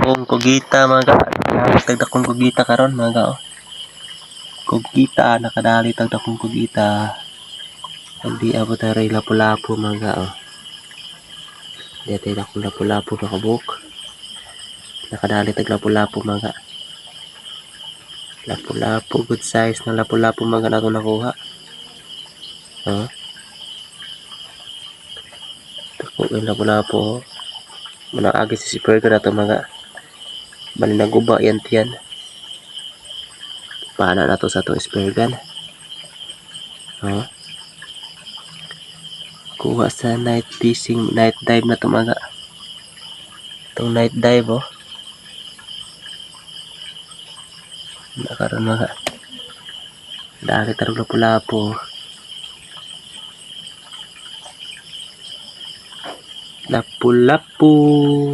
Dakong kugita, mga ga. Nakadali tag dakong kugita karon, mga ga, oh. Kugita, nakadali tag dakong kugita. Hindi abot tayo lapu-lapu, mga ga, oh. Di tayo dakong lapu-lapu nakabuk. Nakadali tag lapu-lapu, mga ga. Lapu-lapu, good size ng lapu-lapu, mga ga, nato nakuha. Oh. Dako yung lapu-lapu, oh. Manang agi si Siperga na to, mga bali naguba yan tiyan. Pana na to sa atong spear gun. Oh. Kuha sa night fishing, night dive na to, mga. Itong night dive, oh. Nakaroon, mga. Dali tarong lapu-lapu. Lapu-lapu.